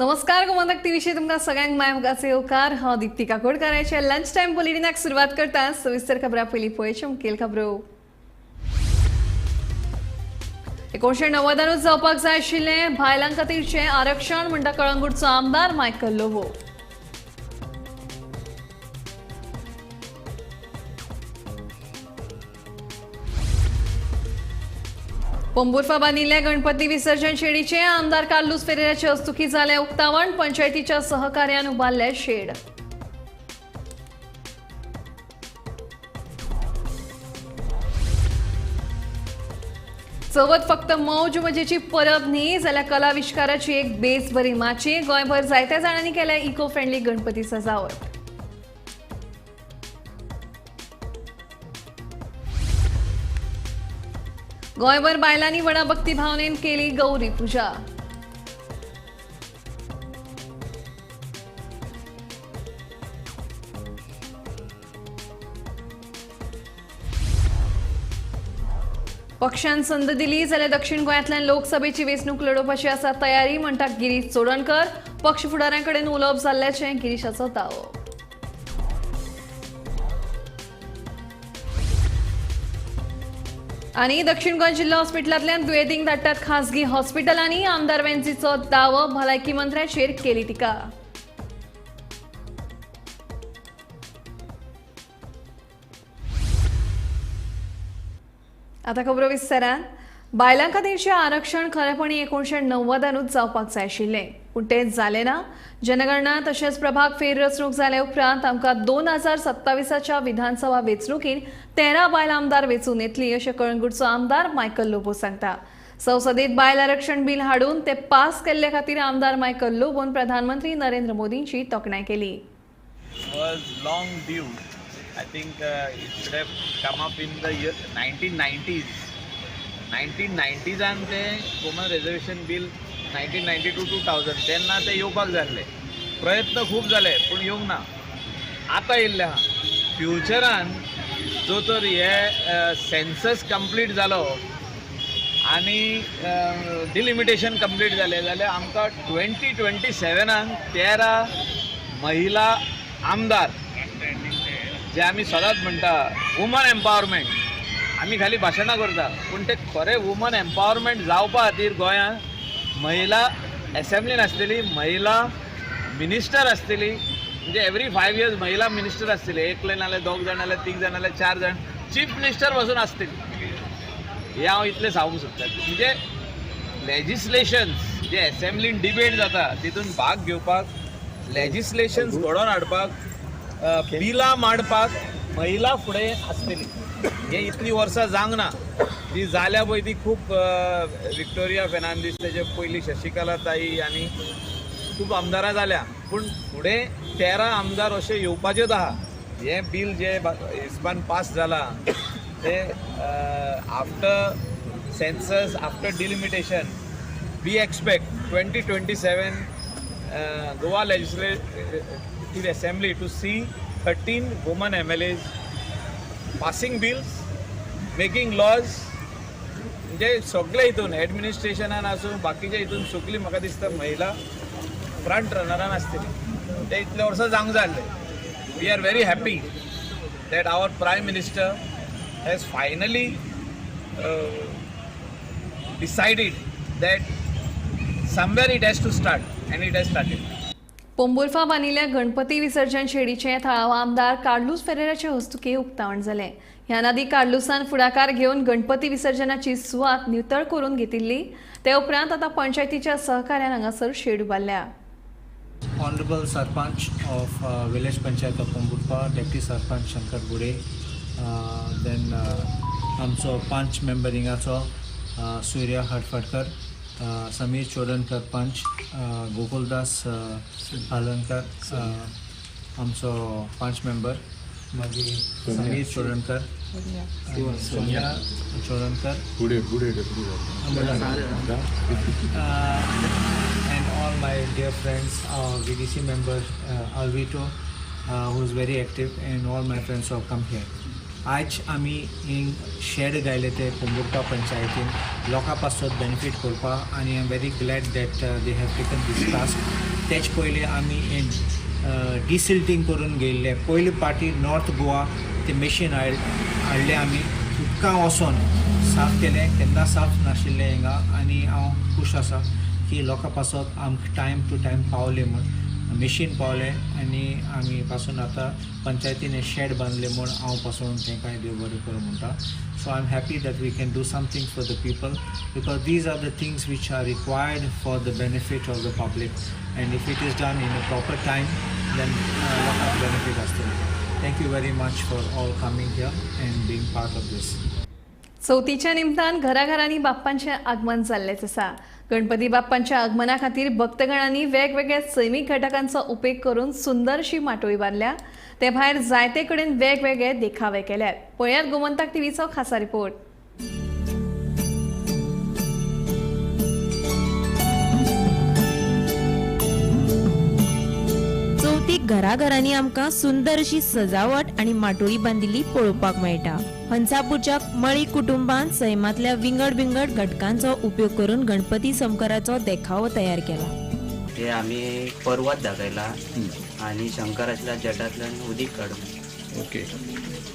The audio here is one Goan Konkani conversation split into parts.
नमस्कार, गोमंतक टीव्हीशी तुमकां सगळ्यांक माय मोगाचो येवकार. हांव दीप्ती काकोडकाराचे लंच टायम बुलेटिनाक सुरवात करता. सविस्तर खबरां पयलीं पळयच्यो मुखेल खबरो. 1990 जावपाक जाय आशिल्लें बायलां खातीरचें आरक्षण म्हणटा कळंगूटचो आमदार मायकल लोबो. पोंबुर्फा बांदिल्ल्या गणपती विसर्जन शेडीचे आमदार कार्लूस फेरेराचे हस्तुकी जालें उक्तावण. पंचायतीच्या सहकार्यान उबारले शेड. चवथ फक्त मौज मजेची परब न्ही जाल्यार कलाविष्काराची एक बेस बरी माची. गोंयभर जायत्या जाणांनी केल्या इको फ्रेंडली गणपती सजावट. गोंयभर बायलांनी व्हडा भक्ती भावनेन केली गौरी पूजा. पक्षान संद दिली जाल्यार दक्षिण गोंयांतल्यान लोकसभेची वेंचणूक लडोवपाची आसा तयारी म्हणटा गिरीश चोडणकर. पक्ष फुडाऱ्यां कडेन उलोवप जाल्ल्याचें गिरीशाचो दावो. आनी दक्षिण गोंय जिल्हा हॉस्पिटलांतल्यान दुयेंतींक धाडटात खासगी हॉस्पिटलांनी. आमदार वेंझीचो दावो, भलायकी मंत्र्याचेर केली टिका. आता खबरो विस्तारान. बायलां खातीरचें आरक्षण खरेपणी 1990 जावपाक जाय आशिल्लें, पूण तें जालें ना. जनगणना तशेंच प्रभाग फेररचणूक जाल्या उपरांत आमकां 2027 विधानसभा वेंचणुकीन 13 बायल आमदार वेंचून येतली अशें कळंगूटचो आमदार मायकल लोबो सांगता. संसदेत बायल आरक्षण बील हाडून ते पास केल्ले खातीर आमदार मायकल लोबोन प्रधानमंत्री नरेंद्र मोदींची तोखणाय केली. I think it should have come up in the year 1990s. 1990s आन ते वुमन रिजर्वेशन बिल 1992 2000 तेन्ना ते येवपाक जाल्ले. प्रयत्न खूब जाले पूण येवंक ना. आतां येयल्ले आहा. फ्युचरान जो तर हे सेन्सस कंप्लीट जालो आनी डिलिमिटेशन कंप्लीट जालें जाल्यार आमकां 2027 13 महिला आमदार जे आमी सदांच म्हणटा वुमन एम्पावरमेंट, आमी खाली भाशणां करता पूण ते खरें वुमन एम्पावरमेंट जावपा खातीर गोंयांत महिला एसेंब्लीन आसतली, महिला मिनिस्टर आसतली. म्हणजे एवरी 5 इयर्स महिला मिनिस्टर आसतली, एकले नाल्यार 2 जाण नाल्यार 3 जाण नाल्यार 4 जाण, चीफ मिनिस्टर पासून आसतली. हें हांव इतलें सांगूंक सोदता. म्हणजे लेजिस्लेशन्स जे एसेंब्लीन डिबेट जाता तितून भाग घेवपाक, लेजिस्लेशन्स घडोवन हाडपाक, बिलां मांडपाक महिला फुडें आसतली. हे इतलीं वर्सां जावंक ना. ती जाल्या पळय ती खूब विक्टोरिया फेर्नांडीस, तेजे पयलीं शशिकला ताई आनी खूब आमदारां जाल्या, पूण फुडें 13 आमदार अशे येवपाचेच आहा. हें बील जे हिसपान पास जालां तें after census, after delimitation, we expect 2027 Goa legislative assembly to see 13 women MLAs passing bills, making laws. म्हणजे सगळे हितून एडमिनिस्ट्रेशनान आसूं बाकीच्या हितून सगळी म्हाका दिसता महिला फ्रंट रनरान आसतली. ते इतले वर्सां जावंक जाय आसलें. We are very happy that our prime minister has finally decided that somewhere it has to start and it has started. Pomburpa बांदिल्ल्या Ganpati विसर्जन शेडीचें थळावो आमदार कार्लूस फेरेराचे हस्तुकी उक्तावण जालें. ह्या नदी कार्लूसान फुडाकार घेवन गणपती विसर्जनाची सुवात नितळ करून घेतिल्ली. ते उपरांत आतां पंचायतीच्या सहकार्यान हांगासर shade उबारल्या. Honorable Sarpanch of Village Panchayat of Pomburpa, Deputy Sarpanch Shankar Bude, then आमचो पंच मेंबर हिंगाचो सूर्या हडफडकर, समीर चोडणकर पंच, गोकुलदास पालनकर आमचो पंच मेंबर, मागीर Sameer Chodankar, Sonia Chodankar, and all my dear friends, our VDC member Alvito, who is very active, and all my friends who have come here. आयज आमी हिंग शेड घायले ते पोंबुर्पा पंचायतीन लोकां पासत बेनिफीट करपाक आनी I am very glad that they have taken this task. तेच पयलीं आमी हें डिसिल्टींग करून घेयल्लें. पयले पाटी नॉर्थ गोवा ते मशीन हाडलें आमी, उदकां वचोन साफ केलें, केन्ना साफ नाशिल्लें हिंगा. आनी हांव खूश आसा की लोकां पासत आमकां टायम टू टायम पावले म्हूण मशीन पावलें आनी आमी पासून आतां पंचायतीन हें शेड बांदलें म्हूण हांव पासून तांकां देव बरें करूं म्हणटा. So I am happy that we can do something for the people because these are the things which are required for the benefit of the public, and if it is done in a proper time then लोकांक बेनिफीट आसतलें. Thank you very much for all coming here and being part of this. चवथीच्या निमतान घराघरांनी बाप्पांचें आगमन जाल्लेंच आसा. गणपती बाप्पांच्या आगमना खातीर भक्तगणांनी वेगवेगळ्या सैमीक घटकांचो उपेग करून सुंदरशी माटोळी बांदल्या. ते भायर जायते कडेन वेगवेगळे देखावे केल्यात. पळयात गोमंतक टीव्हीचो खासा रिपोर्ट. चवथीक घराघरांनी आमकां सुंदर अशी सजावट आनी माटोळी बांदिल्ली पळोवपाक मेळटा. हंसापूरच्या मळी कुटुंबान सैमांतल्या विंगड विंगड घटकांचो उपयोग करून गणपती समकराचो देखावो तयार केला. हे आम्ही पर्वत दाखयला आणि शंकराच्या जटातल्यान उदीक काडून. ओके,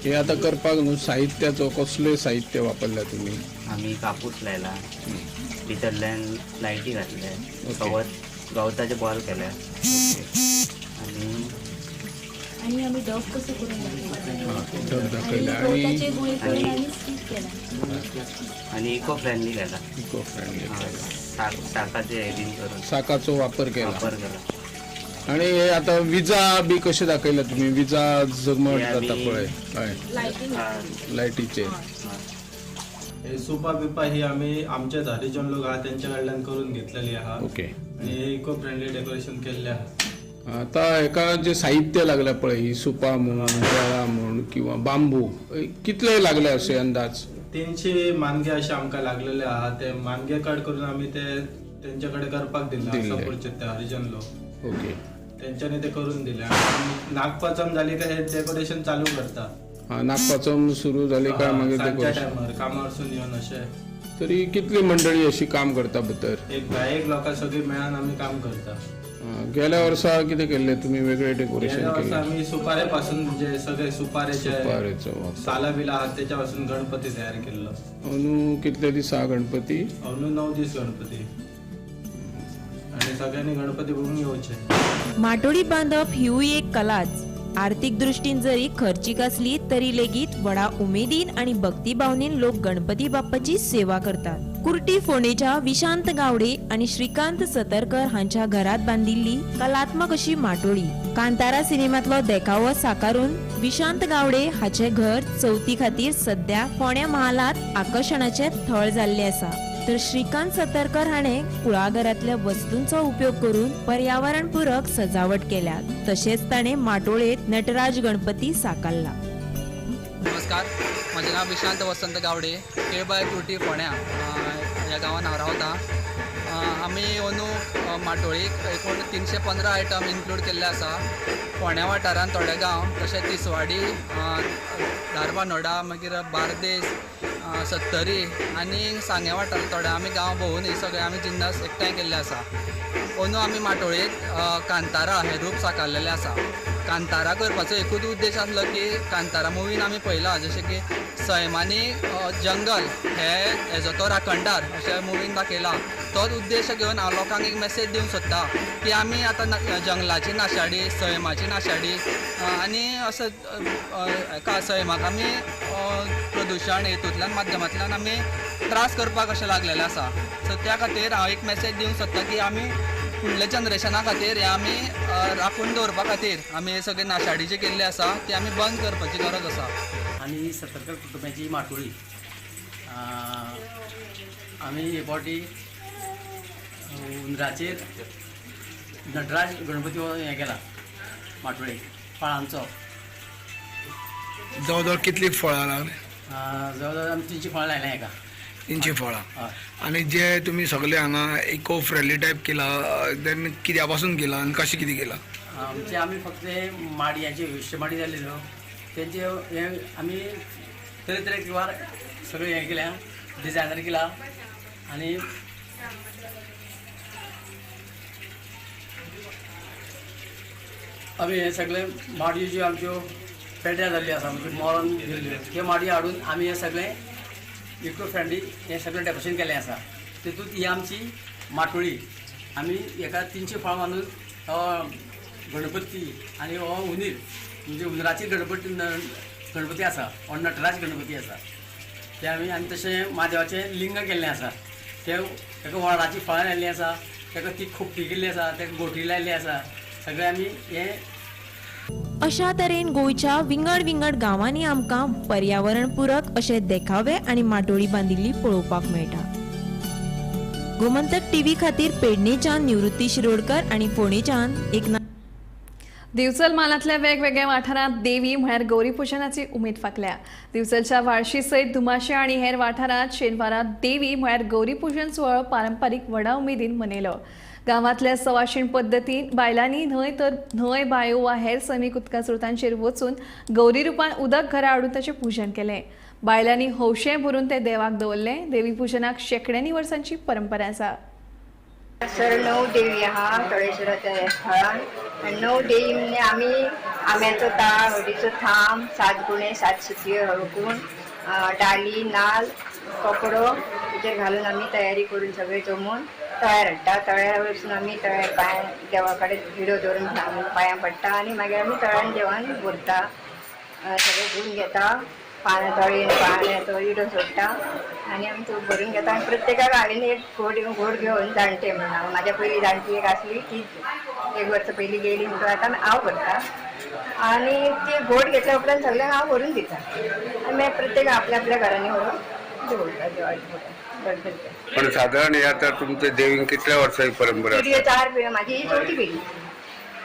हे आता करपाक न्हू साहित्याचो कसले साहित्य वापरल्या तुम्ही? आम्ही कापूस लायला, भितरल्यान लायटी घातले, गवत गवताचे बॉल केले आणि आणि आम्ही डब कसं करून दाखवलं. डब दाखयले आणि आणि गवताचे गोळे करून आणि स्टिक केला. आणि इको फ्रेंडली केला. इको फ्रेंडली साकाचे हे बीन करून साकाचो वापर केला. वापर केला. आणि हे आता विजा बी कसे दाखयला तुम्ही? विजा झगमट हे जाता आम्ही- पळय, हय, लायटीचे. हे सुपा बिपा ही आम्ही आमचे हरिजन लोक आहा त्यांच्या कडल्यान करून घेतलेली आहा. ओके. आणि हे इको फ्रेंडली डेकोरेशन केल्ले आहा. आता हेका जे साहित्य लागल्या पळय, ही सुपा म्हण, वेळा म्हण किंवा बांबू, कितले लागले असे अंदाज? 300 मानगे असे आमकां लागलेले आहा. ते मानगे काड करून आम्ही ते त्यांच्याकडे करपाक दिले दिल्ले. आसापूरचे ते हरिजन लोक. ओके. त्यांच्यानी ते करून दिले आणि नागपाचम झाली का हे डेकोरेशन चालू करता. हा, नागपाचम सुरू झाली काय मागीर ते सांजच्या करू शकता. टायमार कामावरसून येवन अशे तरी कितली मंडळी अशी काम करता भितर? एक 10 लोकां सगळी मेळान आमी काम करता. गेल्या वर्सा कितें केल्लें तुमी वेगळें डेकोरेशन गेल्या वर्सा केल्लें? आमी सुपारे पासून म्हणजे सगळे सुपारेचे सुपारेचो वापर. साला बिला आहात त्याच्या पासून गणपती तयार केल्लो. अंदू कितले दिसा गणपती? अंदू 9 दीस गणपती आणि सगळ्यांनी गणपती बघून येवचे. माटोळी बांदप हिवूय एक कलाच. आर्थिक दृष्टीन जरी खर्चीक आसली तरी लेगीत व्हडा उमेदीन आनी भक्ती भावनेन लोक गणपती बाप्पाची सेवा करतात. कुर्टी फोंडेच्या विशांत गावडे आनी श्रीकांत सतरकर हांच्या घरात बांदिल्ली कलात्मक अशी माटोळी. कांतारा सिनेमातलो देखावो साकारून विशांत गावडे हाचें घर चवथी खातीर सद्या फोंड्या महालांत आकर्शणाचें थळ जाल्लें आसा. तर श्रीकांत सतरकर हाणें कुळागरांतल्या वस्तूंचो उपयोग करून पर्यावरणपूरक सजावट केल्या. तशेंच ताणें माटोळेंत नटराज गणपती साकारला. नमस्कार, म्हजें नांव विशांत वसंत गावडे, केळबाय कुर्टी फोंड्या ह्या गांवांत हांव रावता. आमी अंदू माटोळीक एकूण 315 आयटम इन्क्लूड केल्ले आसा. फोंड्या वाठारांत थोडे गांव तशेंच तिसवाडी, धारबानोडा, मागीर बार्देस, सत्तरी आनी सांगें वाठारांत थोडे आमी गांव भोंवून हे सगळे आमी जिन्नस एकठांय केल्ले आसा. अंदू आमी माटोळेंत कांतारा हें रूप साकारलेलें आसा. कांतारा करपाचो एकूच उद्देश आसलो की कांतारा मुवीन आमी पळयलां जशें की सैमानी जंगल हे हेजो तो राखणदार अशें मुवीन दाखयलां. तोच उद्देश घेवन हांव लोकांक एक मॅसेज दिवंक सोदता की आमी आतां जंगलाची नाशाडी, सैमाची नाशाडी आनी असो हेका सैमाक आमी प्रदुशण हेतूंतल्यान माध्यमांतल्यान आमी त्रास करपाक अशें लागलेलें आसा. सो त्या खातीर हांव एक मॅसेज दिवंक सोदता की आमी फुडल्या जनरेशना खातीर हे आमी राखून दवरपा खातीर आमी हे सगळे नाशाडी जी केल्ली आसा ती आमी बंद करपाची गरज आसा. आनी सतरकर कुटुंबाची माटोळी आमी हे फावटी हुंदराचेर नटराज गणपती हो हें केला माटोळी फळांचो. जवळ जवळ कितली फळां लागली? जवळ जवळ आमी 300 फळां लायल्या हेका. 300 फळां. हय. आनी जे तुमी सगळे हांगा इको फ्रेंडली टायप केला, देन कित्या पासून केला आनी कशें कितें केला? आमचे आमी फक्त माडयांचे वेस्ट माडी जाली न्हू तेंचे हें आमी तरेतरेकवार सगळें हें केल्या, डिजायनर केला. आनी आमी हे सगळे माडयो ज्यो आमच्यो पेड्ड्यार जाल्ल्यो आसा, म्हणजे मरण गेल्ल्यो, त्यो माडयो हाडून आमी हे सगळें इको फ्रेंडली हें सगळें डेकोरेशन केल्लें आसा. तितूंत ही आमची माटोळी आमी हेका 300 फळां बांदून गणपती आनी हो हुंदीर, म्हणजे हुंदराची गणपती आसा, हो नटराज गणपती आसा ते आमी. आनी तशें म्हादेवाचें लिंग केल्लें आसा, ते ताका वडाची फळां लायिल्लीं आसा, ताका ती खोपटी केल्ली आसा, ताका गोटी लायिल्ली आसा, सगळें आमी हें. अशा तरेन गोंयच्या विंगड विंगड गांवांनी आमकां पर्यावरणपूरक अशे देखावे आनी माटोळी बांदिल्ली पळोवपाक मेळटा. गोमंतक टीव्ही खातीर पेडणेच्यान निवृत्ती शिरोडकर आनी फोंडेच्यान एकनाथ. दिवचल म्हालांतल्या वेगवेगळ्या वाठारांत देवी म्हळ्यार गौरी पुजनाची उमेद फाकल्या. दिवचलच्या व्हाळशी सयत धुमाशे आनी हेर वाठारांत शेनवारा देवी म्हळ्यार गौरी पुजन सुवाळो पारंपारीक व्हडा उमेदीन मनयलो. गांवांतल्या सवाशीण पद्दतीन बायलांनी न्हंय तर न्हंय, बायो वा हेर सैमीक उदका स्रोतांचेर वचून गौरी रुपान उदक घरा हाडून ताचें पुजन केलें. बायलांनी हौशें भरून तें देवाक दवरलें. देवी पुजनाक शेंकड्यांनी वर्सांची परंपरा आसा. सर 9 देवी आहा तळेश्वराच्या ह्या स्थळान. 9 देवी म्हणजे आमी आंब्याचो ताळ, हळदीचो थाम, 7 गुणे, 7 सुतयो, हळकूण, डाली, नाल, कपडो तेचेर घालून आमी तयारी करून सगळें जमून तळ्यार हाडटा. तळ्यार वचून आमी तळ्यार पांय देवा कडेन विडो दवरून पांयां पडटा आनी मागीर आमी तळ्यान देवान भरता, सगळें धुवन घेता, पानां तळयेन पाण्याचो विडो सोडटा आनी आमी तो भरून घेता. आनी प्रत्येकाक हांवें एक घोड घेवन जाणटे म्हणून हांव म्हाज्या पयलीं जाणटी एक आसली, ती एक वर्स पयलीं गेली म्हणटकच आतां हांव भरता. आनी ती घोड घेतल्या उपरांत सगळ्यांक हांव व्हरून दिता आनी मागीर प्रत्येक आपल्या आपल्या घरांनी व्हरून दवरता देवाच्या फोटो गणपतीच्या. पण साधारण हे आता तुमच्या देवींक कितल्या वर्सांची परंपरा पिढी 4 पिढी, माझी ही 4थी पिढी.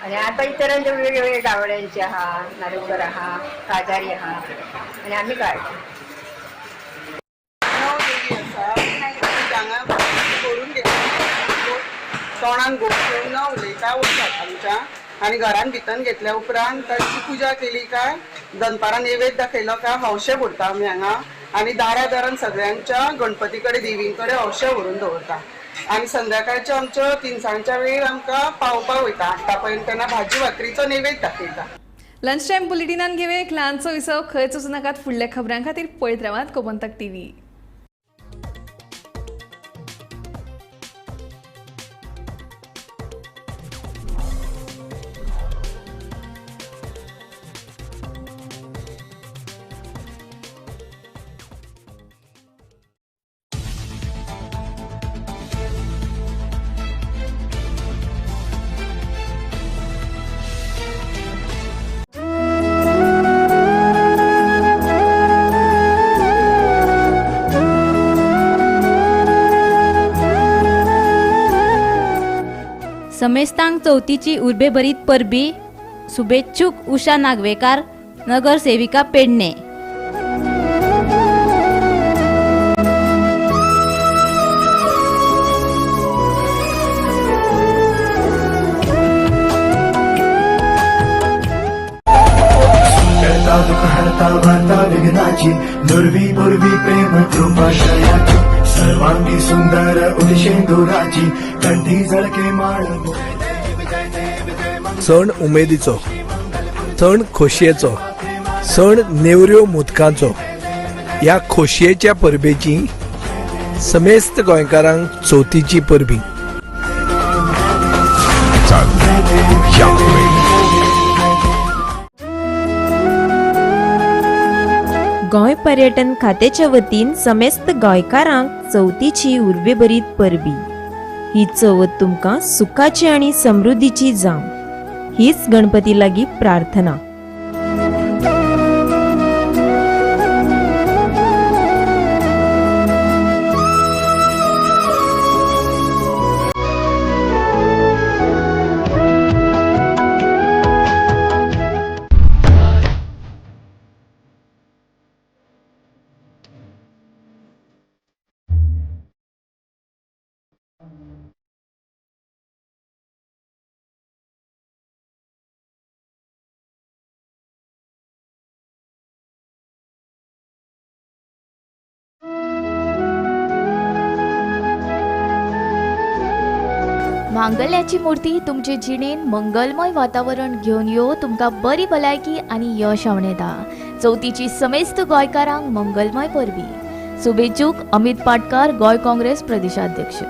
आणि आता इतरांच्या वेगवेगळे गावड्यांचे आहा, नारुकर आहा, काजारी आहा आनी आमी काय 9 देवी आसा हांगा करून घेतल्या, तोंडान गोड घेवन न उलयता वतात आमच्या. आनी घरान भितर घेतल्या उपरांत तांची पुजा केली काय दनपारां नैवेद्य दाखयलो काय हौशे भरता आमी हांगा. आनी दारा दारान सगळ्यांच्या गणपती कडेन देवीं कडेन हौशे व्हरून दवरता. आनी संध्याकाळच्या आमच्या तिनसांच्या वेळेर आमकां पावपाक वयता 8 पर्यंत, तेन्ना भाजी भाकरीचो नैवेद्य दाखयता. लंच टायम बुलेटिनान घेवया एक ल्हानसो विसव. खंयच वचूं नाकात, फुडल्या खबरां खातीर पळयत रावात गोमंतक टीव्ही. समेस्तांक चवथीची उर्बेभरीत परबी. शुभेच्छुक उषा नागवेकार, नगरसेविका पेडणे. वार्ता विघ्नाची नुरवी पूर्वी प्रेम कृपाशयाची सर्वांगी सुंदर उदशेंदुराची कंठी झळके माळ. सण उमेदीचो, सण खोशयेचो, सण नेवऱ्यो मोदकांचो. ह्या खोशयेच्या परबेची समेस्त गोंयकारांक चवथीची परबी. गोंय पर्यटन खात्याच्या वतीन समेस्त गोंयकारांक चवथीची उर्बेभरीत परबी. ही चवथ तुमकां सुखाची आनी समृद्धीची जावं हीच गणपती लागीं प्रार्थना. मांगल्याची मूर्ती तुमचे जिणेन मंगलमय वातावरण घेवन यो, तुमकां बरी भलायकी आनी यश आवणेता। चवथीची समेस्त गोंयकारांक मंगलमय परबी। शुभेच्छुक अमित पाटकार, गोंय काँग्रेस प्रदेशाध्यक्ष।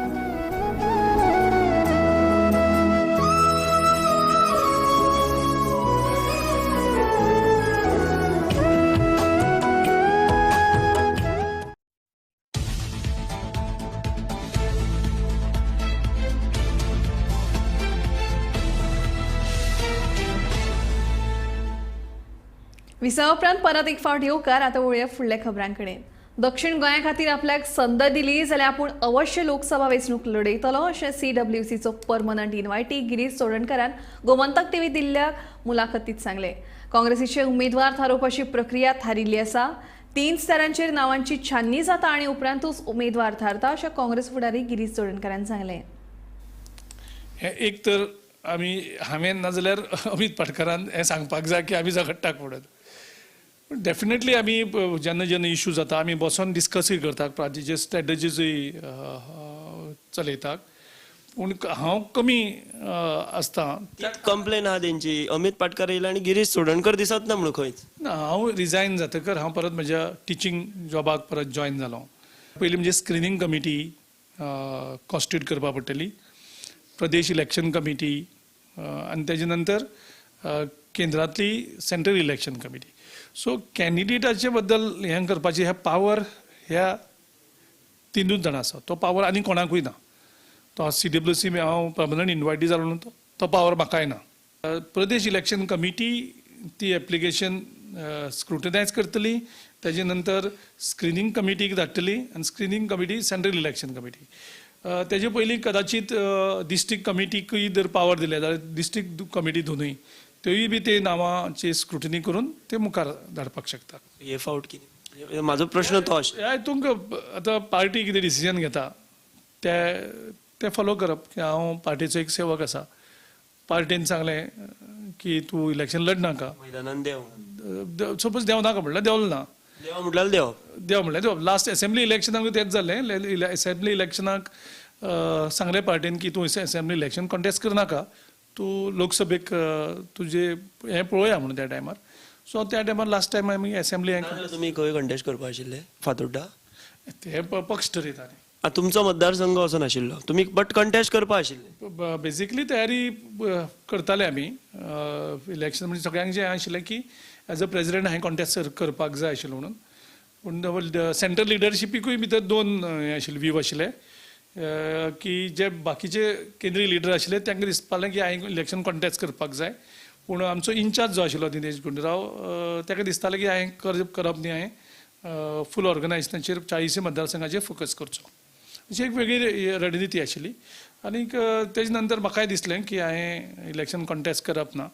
विसवा उपरांत परत एक फावट येवकार। आतां वळुया फुडल्या खबरांकडेन। दक्षिण गोंया खातीर आपल्याक संद दिली जाल्यार आपूण अवश्य लोकसभा वेंचणूक लढयतलो अशें सीडब्ल्यूसीचो परमनंट इन्वायटी गिरीश चोडणकारान गोमंतक टीव्ही दिल्ल्या मुलाखतीत सांगलें। काँग्रेसीचे उमेदवार थारोवपाची प्रक्रिया थारिल्ली आसा। 3 स्तरांचेर नावांची छाननी जाता आनी उपरांतूच उमेदवार थारता अशें काँग्रेस फुडारी गिरीश चोडणकारान सांगलें। हे एक तर आमी हांवें नाजाल्यार अमित पाटकारान हें सांगपाक जाय की आमी झगडटाक म्हणून। डेफिनेटली आमी जेन्ना जेन्ना इशू जाता आमी बसोन डिस्कसूय करतात, पार्टीचे स्ट्रेटजीजूय चलयतात, पूण हांव कमी आसता। कंप्लेन आहा तेंची, अमित पाटकार येयले आनी गिरीश चोडणकर दिसत ना म्हणून खंयच ना। हांव रिजायन जातकर हांव परत म्हज्या टिचींग जॉबाक परत जॉयन जालो। पयलीं म्हणजे स्क्रिनींग कमिटी कॉन्स्टिट्यूट करपाक पडटली, प्रदेश इलेक्शन कमिटी आनी तेजे नंतर केंद्रांतली सेंट्रल इलेक्शन कमिटी। सो कॅन्डिडेटाचे बद्दल हें करपाची ह्या पावर ह्या तिनूच जाणां आसा, तो पावर आनी कोणाकूय ना। तो सीडब्ल्यूसी हांव परमनंट इन्वायटी जालो न्हू, तो पावर म्हाकाय ना। प्रदेश इलेक्शन कमिटी ती एप्लिकेशन स्क्रुटनायज करतली, तेजे नंतर स्क्रिनींग कमिटीक धाडटली आनी screening committee central election committee. तेजे पयलीं कदाचीत डिस्ट्रिक्ट कमिटीकूय जर पावर दिले जाल्यार डिस्ट्रिक्ट कमिटी दोनूय त्योय बी ते नांवांची स्क्रुटनी करून ते मुखार धाडपाक शकता। हे फावट कितें म्हाजो प्रश्न तो आशिल्लो, तुमकां आतां पार्टी कितें डिसिजन घेता ते फॉलो करप की हांव पार्टीचो एक सेवक आसा। पार्टीन सांगलें की तूं इलेक्शन लढनाका, मैदानान देंव, सपोज देंव नाका म्हणल्यार देंवलो ना, देंव म्हटल्यार देंव, देंव म्हणल्यार देंव। लास्ट एसेंब्ली इलेक्शनाक तेंच जालें। एसेंब्ली इलेक्शनाक सांगलें पार्टीन की तूं एसेंब्ली इलेक्शन कॉन्टेस्ट करनाका, तूं लोकसभेक तुजें हें पळोवया म्हणून त्या टायमार। सो त्या टायमार लास्ट टायम आमी एसेंब्ली तुमी खंय कंटेस्ट करपा आशिल्ले फातोड्डा, ते पक्ष ठरयता। तुमचो मतदारसंघ असो नाशिल्लो तुमी, बट कंटेस्ट करपा आशिल्ले। बेसिकली तयारी करताले आमी इलेक्शन, म्हणजे सगळ्यांक जें आशिल्लें की एज अ प्रेजिडेंट हांवें कॉन्टेस्ट करपाक जाय आशिल्लो म्हणून। पूण सेंट्रल लिडरशिपीकूय भितर दोन हें आशिल्ले व्यू आशिल्ले की जे बाकीचे केंद्रीय लिडर आशिल्ले तांकां दिसपालें की हांवें इलेक्शन कॉन्टेस्ट करपाक जाय, पूण आमचो इन्चार्ज जो आशिल्लो दिनेश गुंडूराव ताका दिसतालें की हांवें करप न्ही, हांवें फूल ऑर्गनायजेशनाचेर 40 मतदारसंघाचेर फोकस करचो, अशी एक वेगळी रणनिती आशिल्ली। आनीक तेजे नंतर म्हाकाय दिसलें की हांवें इलेक्शन कॉन्टेस्ट करप ना,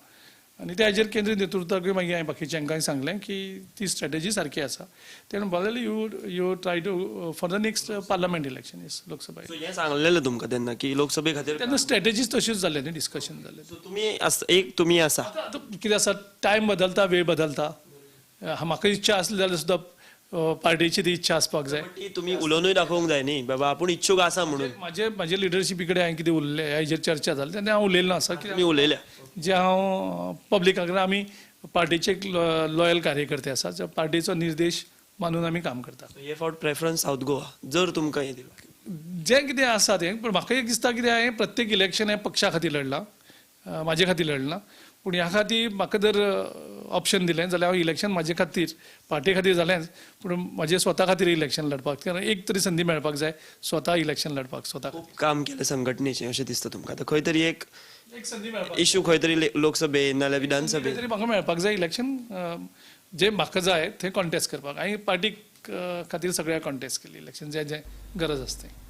आनी त्या हाजेर केंद्रीय नेतृत्वाकूय मागीर हांवें बाकीच्यांकांय सांगलें की ती स्ट्रेटजी सारकी आसा। तेणें म्हणलें you try to for the next parliament election, yes Lok Sabha. हें सांगलेलें तुमकां तेन्ना की लोकसभे खातीर तेन्ना स्ट्रेटजीज तश्योच जाल्यो न्ही, डिस्कशन जालें। तुमी एक तुमी आसा कितें आसा, टायम बदलता, वेळ बदलता। म्हाका इच्छा आसली जाल्यार सुद्दां पार्टीची ती इच्छा आसपाक जाय, ती तुमी उलोवनूय दाखोवंक जाय न्ही बाबा आपूण इच्छूक आसा म्हणून। म्हाजे म्हाजे लिडरशिपी कडेन हांवें कितें उलयलें हाजेर चर्चा जाली तेन्ना हांव उलयल्लो आसा की तुमी उलयल्या जे हांव पब्लिकाक, आमी पार्टीचे एक लॉयल कार्यकर्ते आसा, पार्टीचो निर्देश मानून आमी काम करता। हे फावट प्रेफरन्स सावथ गोवा जर तुमकां हें दिलां जें कितें आसा तें, पूण म्हाका एक दिसता कितें हांवें प्रत्येक इलेक्शन हें पक्षा खातीर लडलां, म्हाजे खातीर लडलां, पूण ह्या खातीर म्हाका जर ऑप्शन दिलें जाल्यार हांव इलेक्शन म्हाजे खातीर पार्टी खातीर जालेंच, पूण म्हाजे स्वता खातीर इलेक्शन लडपाक, कारण एक तरी संदी मेळपाक जाय स्वता इलेक्शन लडपाक। स्वता खूब काम केलें संघटनेचें अशें दिसता तुमकां, आतां खंय तरी एक संदी मेळपाक इशू खंय तरी लोकसभेन नाल्यार विधानसभेन तरी म्हाका मेळपाक जाय इलेक्शन जें म्हाका जाय थंय कॉन्टेस्ट करपाक। हांवें पार्टी खातीर सगळ्या कॉन्टेस्ट केली इलेक्शन जें जें गरज आसता तें।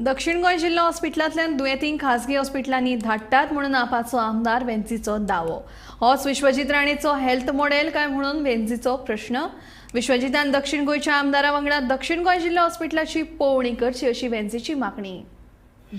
दक्षिण गोंय जिल्लो हॉस्पिटलांतल्यान दुयेंतींक खासगी हॉस्पिटलांनी धाडटात म्हणून आपाचो आमदार वेंझीचो दावो। होच विश्वजीत राणेचो हेल्थ मॉडेल काय म्हणून वेंझीचो प्रश्न। विश्वजितान दक्षिण गोंयच्या आमदारा वांगडा दक्षिण गोंय जिल्लो हॉस्पिटलाची पळोवणी करची अशी वेंझीची मागणी।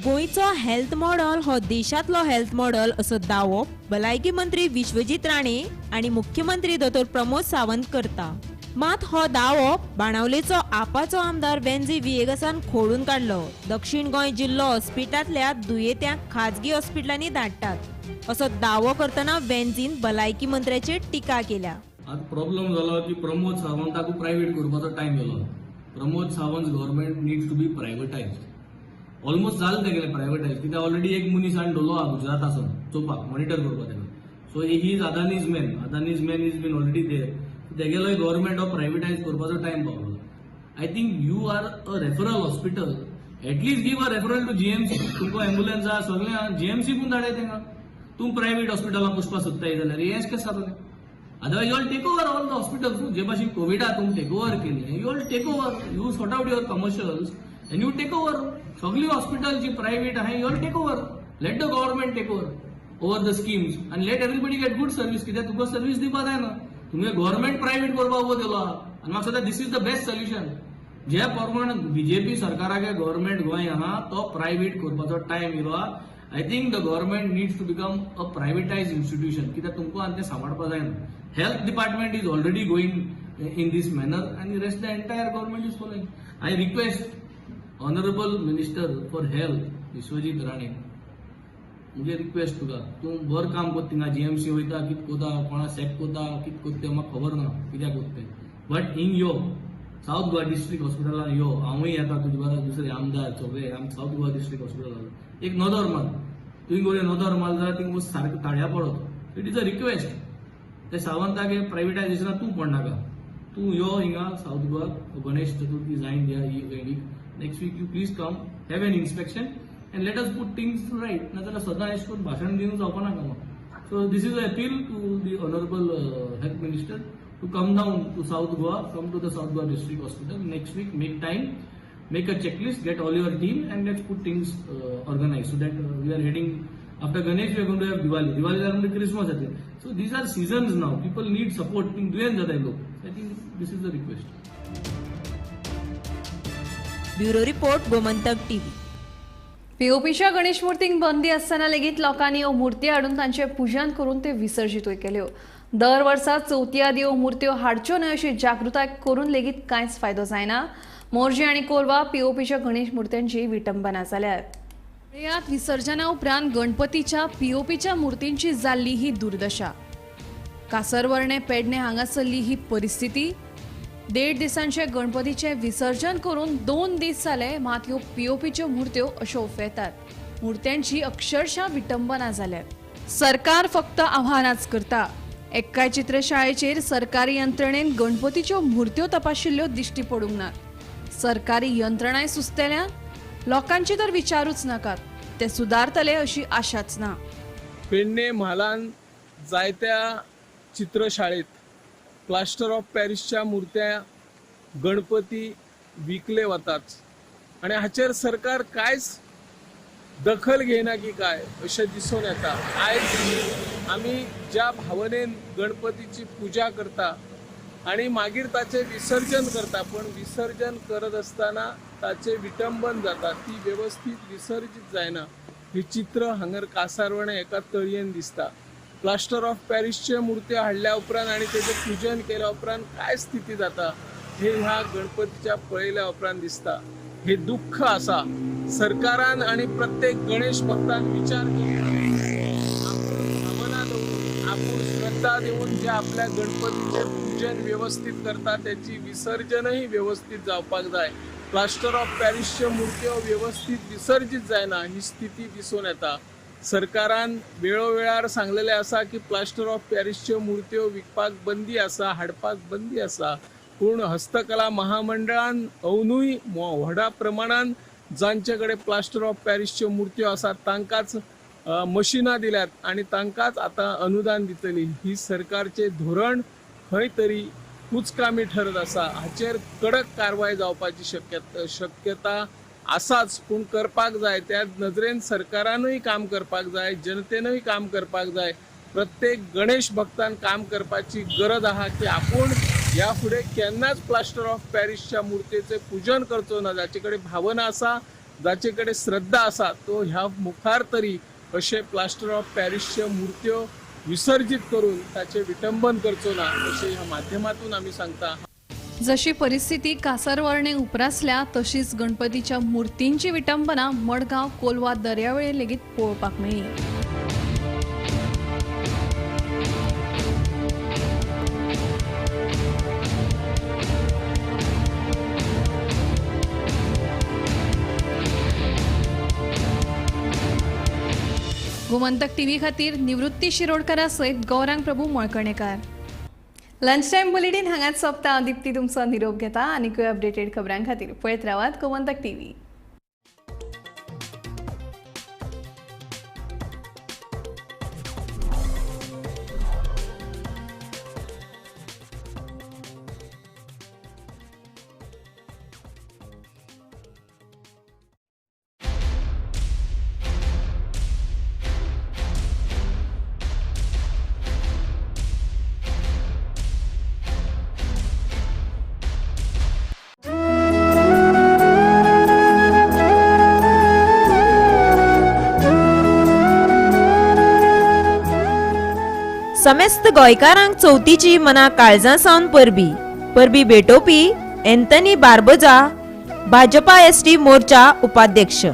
गोंयचो हेल्थ मॉडेल हो देशांतलो हेल्थ मॉडेल असो दावो भलायकी मंत्री विश्वजीत राणे आनी मुख्यमंत्री दोतोर प्रमोद सावंत करता। मात हो दावो बाणावलेचो आपाचो आमदार वेंझी व्हिएगसान खोडून काडलो. दक्षिण गोंय जिल्लो हॉस्पिटलांतल्या दुयेंत्यांक खाजगी हॉस्पिटलांनी धाडटात असो दावो करतना वेंझीन भलायकी मंत्र्याचेर टिका केल्या. आतां प्रॉब्लम जालो की प्रमोद सावंताकू प्रायवेट करपाचो टायम येयलो. Pramod Sawant government needs to be privatise. Almost जालें तेगेलें प्रायवेटायज, कित्याक ऑलरेडी एक मनीस हाडून दवरलो आहा गुजरातासून चोवपाक, मॉनिटर करपाक तेका. So he is Adani's man. Adani's man is been already there. तेगेलोय government हो प्रायवेटायज करपाचो टायम पावलो. I think you are a referral hospital, at least give a referral to GMC. तुमकां एम्बुलन्स आहा, सगळें आहा, जीएमसी पूण धाडाय तेंका. तूं प्रायवेट हॉस्पिटलान पुसपाक सोदताय जाल्यार हें कशें जातलें? Otherwise you all take over all the hospitals. जे भाशेन कोविडा तुमी टेक ओवर केलें, you all take over, you sort out your commercials and you take over सगळी हॉस्पिटल जी प्रायवेट आहा, you all take over. Let the government take over the schemes आनी let everybody get good service. कित्याक तुका सर्वीस दिवपा जायना, तुमी गव्हर्मेंट प्रायवेट करपाक उबो केलो आहा. आनी म्हाका दिसता this is the best solution. जे प्रमाण बीजेपी सरकाराचे गव्हर्मेंट गोंय आहा, तो प्रायवेट करपाचो टायम येयलो आहा. I think the government needs to become a privatise institution, कित्याक तुमकां आनी तें सांबाळपा जायना. Health department is already going in this manner आनी rest the entire government is following. I request honourable minister for health Vishwajit Rane, म्हणजे रिक्वेस्ट तुका, तूं बरें काम कोत्ता थिंगा, जीएमसी वयता, कित कोता, कोणा सॅक कोता, कित कोत्ता तें म्हाका खबर ना कित्याक कोत्ता तें, बट हिंग यो, सावथ गोवा डिस्ट्रिक्ट हॉस्पिटलान यो. हांवूय येता तुजे बरोबर, दुसरे आमदार सगळे. आमी सावथ गोवा डिस्ट्रिक्ट हॉस्पिटलान एक नदर मार. तुवें गोरे नदर मारली जाल्यार थिंग सारकें ताळ्या पडत. It is a request. ते सावंताक प्रायवेटायजेशनाक तूं पडनाका, तूं यो हिंगा सावथ गोवा. गणेश चतुर्थी जायन दिया ही week, next week you please come, have an inspection and let us put things right. नाजाल्यार सदां अशें करून भाशण दिवन जावपा ना कामां. So this is a appeal to the honourable health minister to come down to South Goa, come to the South Goa District Hospital next week, make time, make a checklist, get all your team and let's put things organized so that we are heading after Ganesh, we are going to have Diwali. Diwali जाल्यार Christmas येतले. So these are seasons now. People need support. दुयेंत जाताय लोक. I think this is the request. Bureau report, Gomantak TV. पीओपीच्या Ganesh मूर्तींक बंदी आसतना लेगीत लोकांनी ह्यो मूर्ती हाडून तांचें पुजन करून ते विसर्जितूय केल्यो. दर वर्सा चवथी आदी ह्यो मूर्त्यो हाडच्यो न्हय अशी जागृताय करून लेगीत कांयच फायदो जायना. मोरजी आनी कोलवा पीओपीच्या गणेश मूर्त्यांची विटंबना जाल्या. पळयात विसर्जना उपरांत गणपतीच्या पीओपीच्या मूर्तींची जाल्ली ही दुर्दशा. कासरवर्णे पेडणे हांगासरली ही परिस्थिती. 1.5 दिसांचे गणपतीचे विसर्जन करून 2 दीस जाले, मात ह्यो पीओपीच्यो मूर्त्यो अश्यो उफेतात. मूर्त्यांची अक्षरशः विटंबना जाल्या. सरकार फक्त आव्हानाच करता. एक्काय चित्रशाळेचेर सरकारी यंत्रणेन गणपतीच्यो मूर्त्यो तपाशिल्ल्यो दिश्टी पडूंक नात. सरकारी यंत्रणाय सुस्तेल्या, लोकांची तर विचारूच नाकात. ते सुदारतले अशी आशाच ना. पेडणे म्हालान जायत्या चित्रशाळेत प्लास्टर ऑफ पॅरिसच्या मूर्त्या गणपती विकले वतात आणि हाचेर सरकार कांयच दखल घेयना की काय अशें दिसून येता. आयज आमी ज्या भावनेन गणपतीची पुजा करता आणि मागीर ताचें विसर्जन करता, पण विसर्जन करत आसतना ताचें विटंबन जाता, ती वेवस्थीत विसर्जीत जायना. हे चित्र हांगर कासारवणे एका तळयेन दिसता. प्लास्टर ऑफ पॅरिसचे मूर्ती हाडल्या उपरांत आनी तेजें पुजन केल्या उपरांत काय स्थिती जाता हे ह्या गणपतीच्या पळयल्या उपरांत दिसता. हे दुःख आसा. सरकारान आनी प्रत्येक गणेश भक्तान विचार करून, आपूण भावना दवरून, आपूण श्रद्धा दिवन जे आपल्या गणपतीचे पूजन व्यवस्थित करता त्याची विसर्जनही व्यवस्थित जावपाक जाय. प्लास्टर ऑफ पॅरिसच्यो मूर्त्यो व्यवस्थित विसर्जीत जायना ही स्थिती दिसून येता. सरकारान वेळोवेळार सांगलेलें आसा की प्लास्टर ऑफ पॅरिसच्यो मूर्त्यो विकपाक बंदी आसा, हाडपाक बंदी आसा, पूण हस्तकला महामंडळान अवनूय व्हडा प्रमाणान जांचे कडेन प्लास्टर ऑफ पॅरिसच्यो मूर्त्यो आसात तांकांच मशिनां दिल्यात आनी तांकांच आतां अनुदान दितली. ही सरकारचें धोरण खंय तरी कुचकामी ठरत आसा. हाचेर कडक कारवाय जावपाची शक्यता आसाच, पूण करपाक जाय. त्या नदरेन सरकारानूय काम करपाक जाय, जनतेनूय काम करपाक जाय, प्रत्येक गणेश भक्तान काम करपाची गरज आहा की आपूण ह्या फुडें केन्नाच प्लास्टर ऑफ पॅरिसच्या मूर्तेचें पूजन करचो ना. जाचे कडेन भावना आसा, जाचे कडेन श्रद्धा आसा, तो ह्या मुखार तरी अशें प्लास्टर ऑफ पॅरिसच्यो मूर्त्यो विसर्जीत करून ताचें विटंबन करचो ना अशें ह्या माध्यमातून आमी सांगता. जशी परिस्थिती कासारवर्णे उप्रासल्या तशीच गणपतीच्या मूर्तींची विटंबना मडगांव कोलवा दर्यावेळेर लेगीत पळोवपाक मेळ्ळी. गोमंतक टीव्ही खातीर निवृत्ती शिरोडकरा सयत Gaurang Prabhu Malkanekar. Lunch time bulletin हांगाच सोंपता. हांव दीप्ती तुमचो निरोप घेता आनीकय अपडेटेड खबरां खातीर पळयत रावात गोमंतक टीव्ही. समेस्त गोंयकारांक चवथीची मना काळजां सावन परबी. परबी भेटोवपी एंथनी बार्बोजा, भाजपा एसटी मोर्चा उपाध्यक्ष.